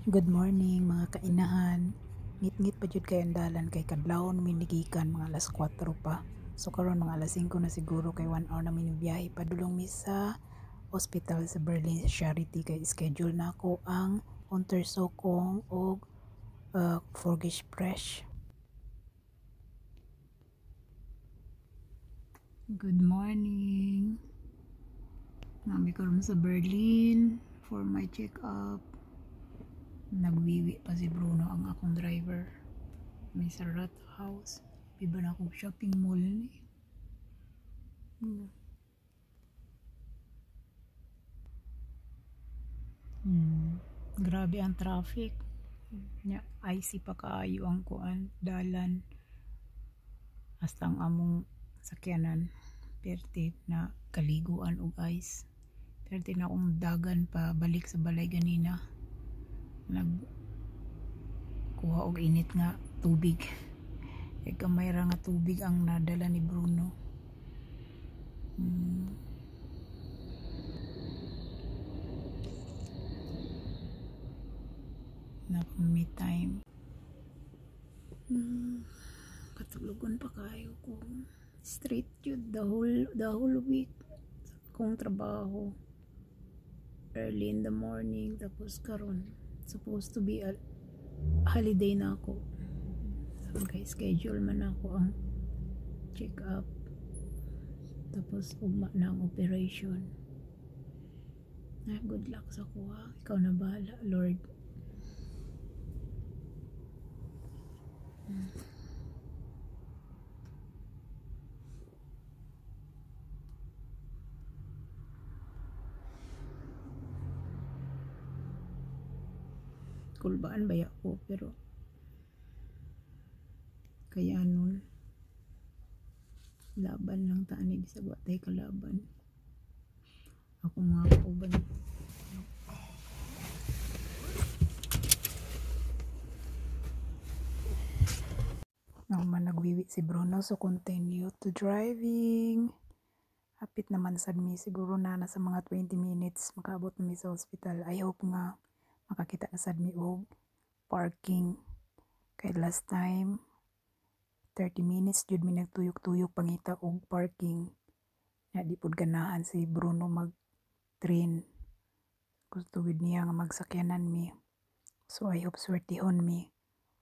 Good morning, mga kainahan. Ngit-ngit pa jud kay ang dalan kay kadlawon mi nigikan mga alas 4 pa. So karon mga alas 5 na siguro kay 1 hour na mi nibiyahe padulong mi sa hospital sa Berlin Charity kay schedule na ako ang Untersuchung og Vorgespräch. Good morning. Nami karon sa Berlin for my check-up. Nagwiwi pa si Bruno, ang akong driver. May sa Rathaus. Iba na akong shopping mall ni. Grabe ang traffic. Nya, icy pa kaayo ang kuan, dalan. Hasta ang among sakyanan perte na kaliguan og ice. Perte na akong dagan pa balik sa balay ganina. Nagkuha og init nga tubig. Kay gamay ra nga tubig ang nadala ni Bruno. Na me time. Katulogon pa kayo ko. Straight yun the whole week sa akong trabaho. Early in the morning tapos karon supposed to be a holiday na ako. So guys, schedule man ako ang check up tapos ugma na ang operation. Ay, good luck sa kuha. Ikaw na bahala, Lord. Kulbaan ba ako, pero kaya nun laban lang ta ani bisag wa tay kalaban. Ako mga kauban. Naman nagwiwi si Bruno, so continue to driving. Hapit naman sad mi, siguro na nasa mga 20 minutes makaabot na mi sa hospital. I hope nga makakita na sad mi og parking. Kay last time 30 minutes jud mi nagtuyok-tuyok pangita og parking. Na di pud ganahan si Bruno mag-train. Gusto gid niya nga magsakyanan mi. So I hope swertihon mi.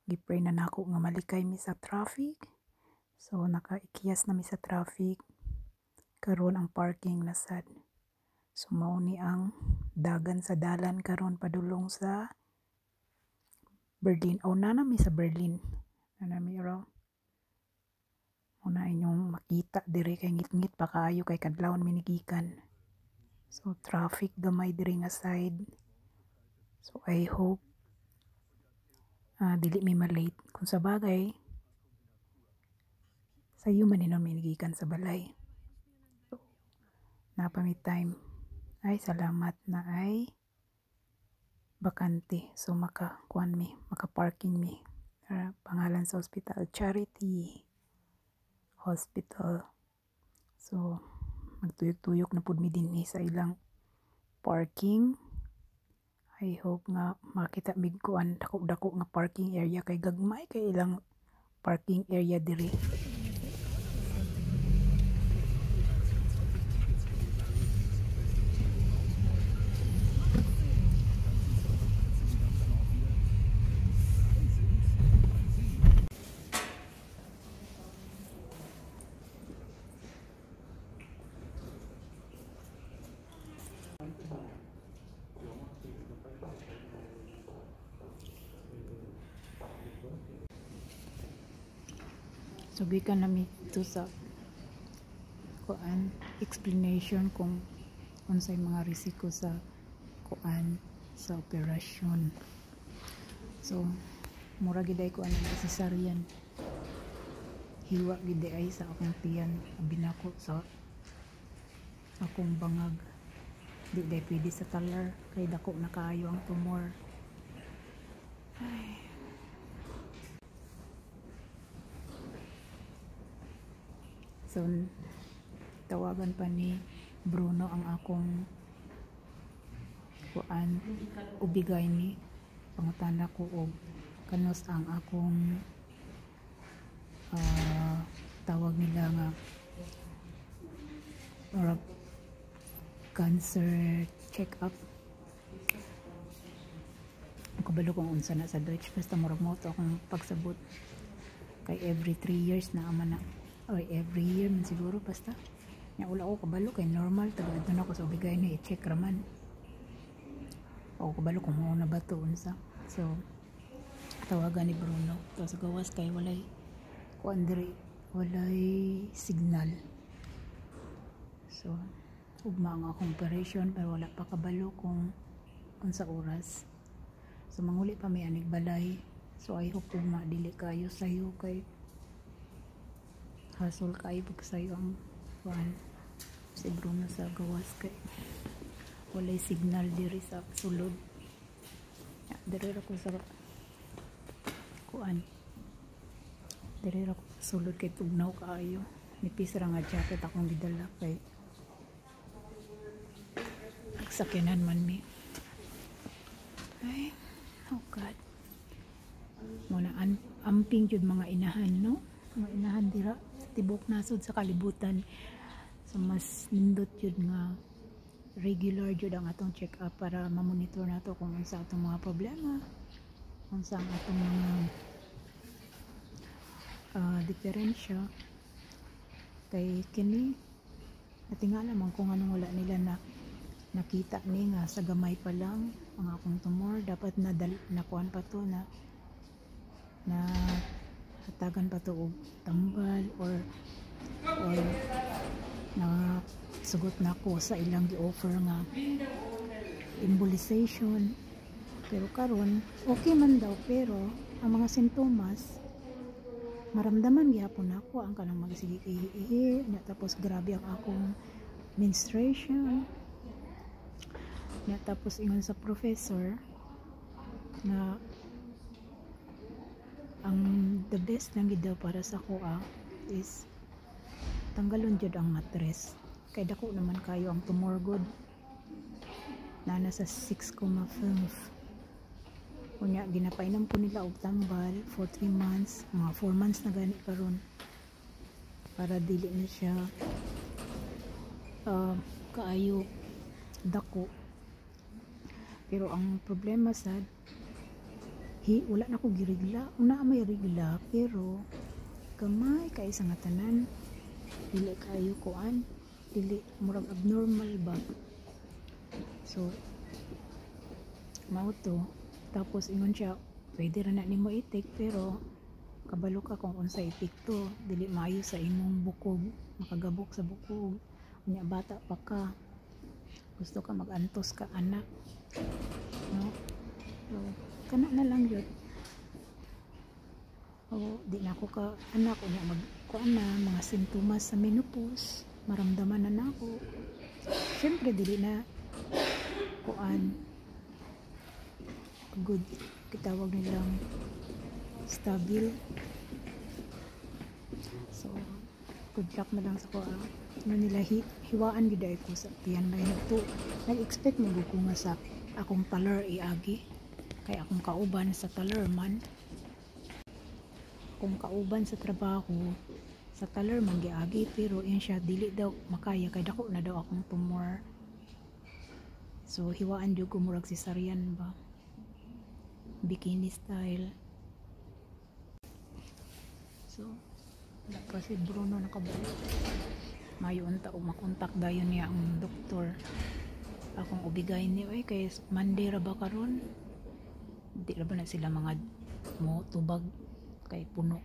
Gipray na nako nga malikay mi sa traffic. So nakaikiyas na mi sa traffic. Karon ang parking na sad. So mao ni ang dagan sa dalan karon padulong sa Berlin. O na mi sa Berlin. Na mi raw. Una inyong makita dire kay ngit-ngit pa kaayo kay kadlawon mi nigikan. So traffic gamay dire nga side. So I hope dili mi malate. Kung sa bagay sayo man hinon mi nigikan sa balay. So, naa pa mi time. Ay, salamat na ay bakante. So maka-kuan mi, maka-parking mi. Pangalan sa hospital, Charity Hospital. So magtuyok-tuyok na pud mi dinhi sa ilang parking. I hope nga makita mig kuan dako-dako nga parking area kay gagmay kay ilang parking area diri. So gikan nami to sa kuan explanation kung unsay mga risiko sa kuan sa operasyon. So mura gid ay kuan ang cesarean. Hiwa gid ay sa akong tiyan, abi nako sa akong bangag. Di day pwede sa talar kay dako na kaayo ang tumor. Ay. So tawagan pa ni Bruno ang akong kuan ubigay ni. Pangutana ko og kanus ang akong tawag nila nga murag cancer check up. Kabalo kung unsa na sa Deutsch, basta murag mao to akong pagsabot kay every 3 years na ama na or every year man siguro, basta nya wala ko kabalo kay normal taga adto na ko sa OB-GYN, i-check raman ako kabalo kung mao na ba to unsa. So tawagan ni Bruno to sa gawas kay walay kuan diri, walay signal. So ugma ang akong operation pero wala pa kabalo kung unsa oras. So manguli pa may anig balay. So I hope ugma dili kayo sayo kay hasol kayo pagsayo ang kuan si Bruno sa gawas kay walay signal diri sa sulod. Ya, diri ra ko sa kuan, diri ra ko sa sulod kay tugnaw kaayo. Nipis ra nga jacket akong gidala kay nagsakyanan man mi. Ay, oh God, muna amping jud mga inahan, no, mga inahan dira sa tibok nasod sa kalibutan. So mas nindot jud nga regular jud ang atong check up para ma-monitor nato kung unsa atong mga problema, unsa ang atong mga diferensya, kay kini natingala man kung anong wala nila na nakita ni nga sa gamay pa lang ang akong tumor. Dapat na nakuan pa to na na hatagan pa to og tambal or na sugot na ko sa ilang gi-offer nga embolization. Pero karon okay man daw, pero ang mga sintomas maramdaman gihapon nako, ang kanang magsige ihi-ihi nya, tapos grabe ang akong menstruation nya. Tapos ingon sa professor na ang the best lang gid daw para sa akoa is tanggalon jud ang matres kay dako naman kayo ang tumor gud na nasa 6,5. Unya ginapainom ko nila og tambal for 3 months, mga 4 months na gani karon, para dili na siya kaayo dako. Pero ang problema sad hi, wala na ko girigla. Una may rigla pero gamay kay sa nga tanan, dili kayo kuan, dili murag abnormal ba. So mao to. Tapos ingon siya pwede ra na nimo i-take pero kabalo ka kung unsa epekto, dili maayo sa imong bukog, makagabok sa bukog. Unya bata pa ka, gusto ka magantos ka anak, no? So kana na lang yun. O di na ako ka anak. Unya mag kuan na mga sintomas sa menopause, maramdaman na nako. Syempre dili na kuan good, kitawag nilang stabil. So good luck na lang sa ko. Ano nila hiwaan gid ay ko sa tiyan may nagto nag-expect mo ko nga sa akong taler iagi kay akong kauban sa taler man, akong kauban sa trabaho sa taler man giagi, pero yun siya dili daw makaya kay dako na daw akong tumor. So hiwaan jud ko murag cesarean ba, bikini style. So wala pa si Bruno nakabalik. Mayo unta og makontak dayon niya ang doktor, akong OB-GYN ni oy, kay Monday ra ba karon, di ra ba na sila mga mo tubag kay puno.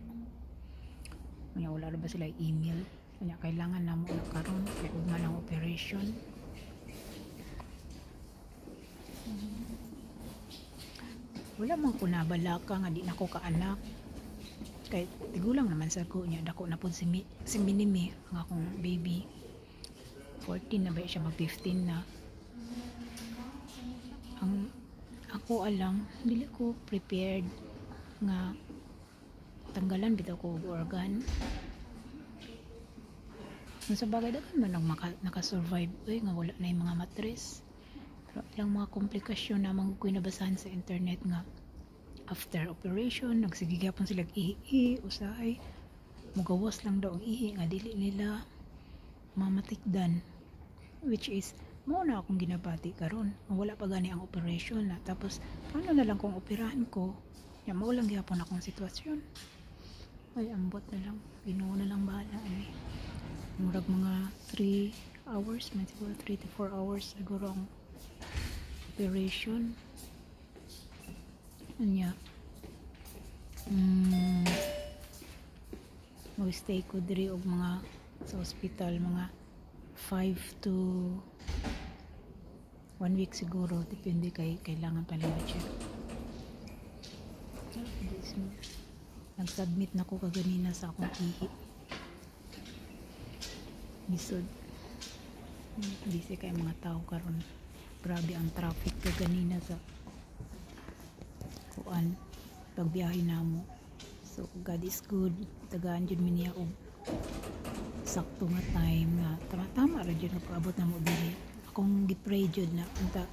Unya wala ra ba sila email. Unya kailangan namo na karon kay ugma ng operation. Wala man ko nabalaka nga di na ko kaanak kay tigulang naman sa ko. Niya dako na pud si Minimi, ang akong baby, 14 na ba siya, mag 15 na. Ang ako alang dili ko prepared nga tanggalan bitaw ko og organ. Kung sa bagay daghan man ang nakasurvive oy nga wala na yung mga matres, pero ilang mga komplikasyon na mga ko'y nabasahan sa internet nga After operation, nagsige gyapon sila ihi, usahay mugawas lang daw ang ihi nga dili nila mamatikdan, which is mao na akong ginabati karon. Wala pa gani ang operation na, tapos paano na lang kung operahan ko ya, mao lang gyapon akong sitwasyon. Ay, ambot na lang, Ginoo na lang bahala ani. Murag mga 3 hours man siguro, 3 to 4 hours siguro ang operation. Unya, mag-stay ko diri og mga sa hospital mga 5 to 1 week siguro, depende kay kailangan pa nila check. Nag-submit na ko kaganina sa akong ihi. Lisod. Busy kay mga tao karon. Grabe ang traffic kaganina sa kuan pagbiyahe namo. So God is good. Tagaan jud mi niya og sakto nga time nga tama ra jud nga pag-abot namo diri. Akong gi-pray jud na unta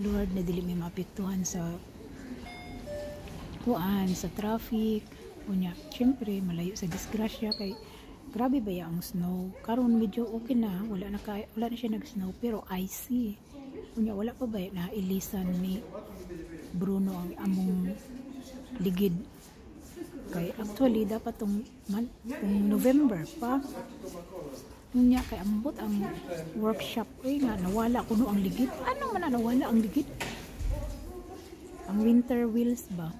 Lord na dili mi maapektuhan sa kuan sa traffic. Unya, syempre malayo sa disgrasya kay grabe ba ya ang snow. Karon medyo okay na, wala na siya nag-snow pero icy. Unya wala pa ba na ilisan ni Bruno ang among ligid. Kay actually dapat tong November pa. Unya kay ambot ang workshop eh nga nawala kuno ang ligid. Ano man na nawala ang ligid? Ang winter wheels ba?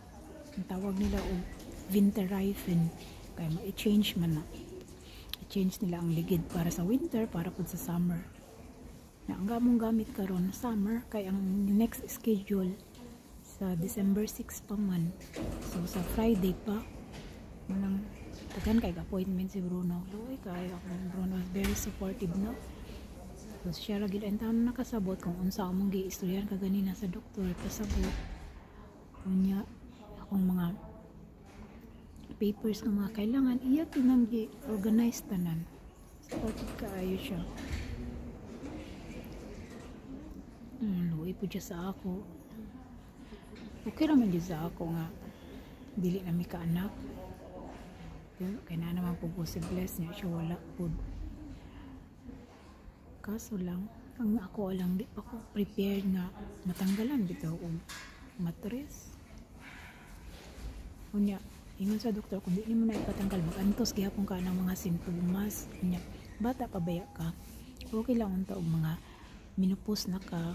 Ang tawag nila og Winterreifen, kay ma-change man na. I-change nila ang ligid para sa winter, para pud sa summer. Na ang gamong gamit karon summer kay ang next schedule sa December 6 pa man. So sa Friday pa manang tagan kay appointment si Bruno. Luoy kayo akong Bruno is very supportive, no. So siya ra gid ang taon nakasabot kung unsa among giistoryahan kaganina sa doktor, pasabot. Unya akong mga papers nga mga kailangan iya tinang gi-organize tanan. Supportive kaayo siya. Luoy po siya sa ako. Okay ra man jud sa ako nga dili na mi kaanak. Pero kay na naman po ko si bless niya siya wala pud. Kaso lang ang ako lang di pa ko prepared nga matanggalan bitaw og mattress. Unya ingon sa doktor kung di nimo na ipatanggal magantos gihapon ka ng mga sintomas. Unya bata pa baya ka, okay lang unta og mga menopause na ka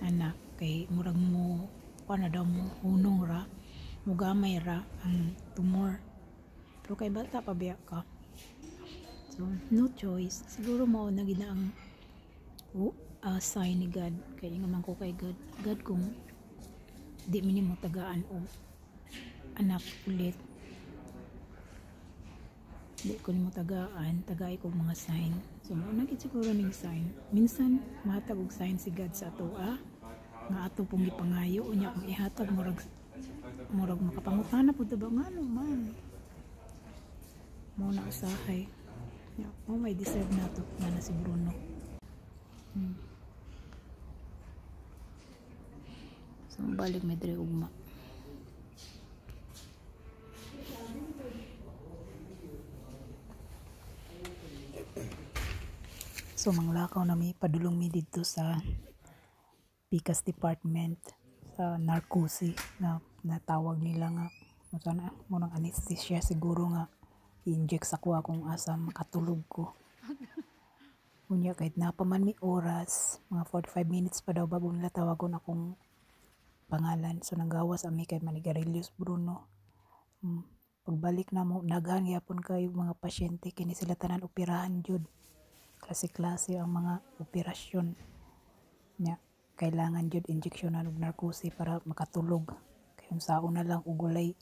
anak kay murag mo kuan na daw mo hunong ra, mugamay ra ang tumor. Pero kay bata pa baya ka, so no choice siguro mao na gid ang sign ni God. Kay ingon man ko kay God, God kung di mi nimo tagaan og anak ulit, di ko nimo tagaan, tagay ko mga sign. So mao na gid siguro ning sign. Minsan mahatag og sign si God sa ato nga ato pong gipangayo. Unya kung ihatag murag makapangutana pud ba ngano man mao na usahay. Ya, mao may deserve nato nga na si Bruno. So balik mi diri ugma. So manglakaw na mi, padulong mi didto sa Pikas Department sa narcosis na natawag nila nga sana munang anesthesia siguro nga i-inject sa kuha kung asa makatulog ko. Unya kahit na pa man mi oras, mga 45 minutes pa daw bago nila tawagon akong pangalan. So nanggawas ami kay Manigarillos Bruno. Pagbalik na mo, naghan gyapon kayo mga pasyente kini sila tanan operahan jud. Klase-klase ang mga operasyon nya. Kailangan jud injeksyonan og narcosis para makatulog. Kay unsaon na lang og walay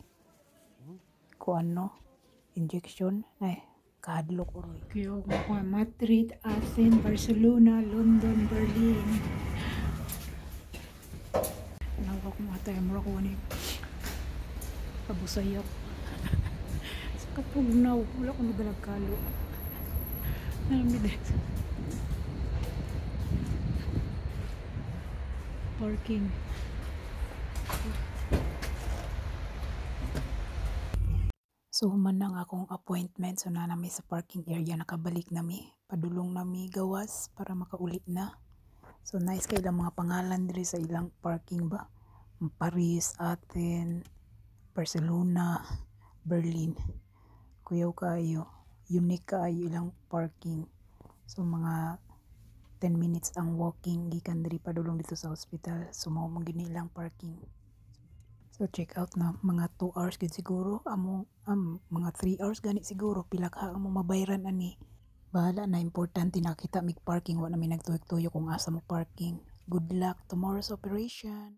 kuan no injection ay kahadlok uroy. Kaya ko Madrid, Athens, Barcelona, London, Berlin. Nawa ko matay mura ko ani pabusayap. Sa kapugnaw wala ko nagalagkalo. Nalamig parking. So human na ang akong appointment, so naa na mi sa parking area, nakabalik na mi. Padulong na mi gawas para makauli na. So nice kay ilang mga pangalan diri sa ilang parking ba. Paris, Athens, Barcelona, Berlin. Kuyaw kaayo, unique kaayo ilang parking. So mga 10 minutes ang walking gikan diri padulong didto sa hospital. So mao man gyud ni ilang parking. So check out na, mga 2 hours gyud siguro amo, mga 3 hours gani siguro, pila ka among mabayran ani. Bahala na, importante nakita mig parking, wa na mi nagtuyok-tuyok kung asa mo parking. Good luck tomorrow's operation.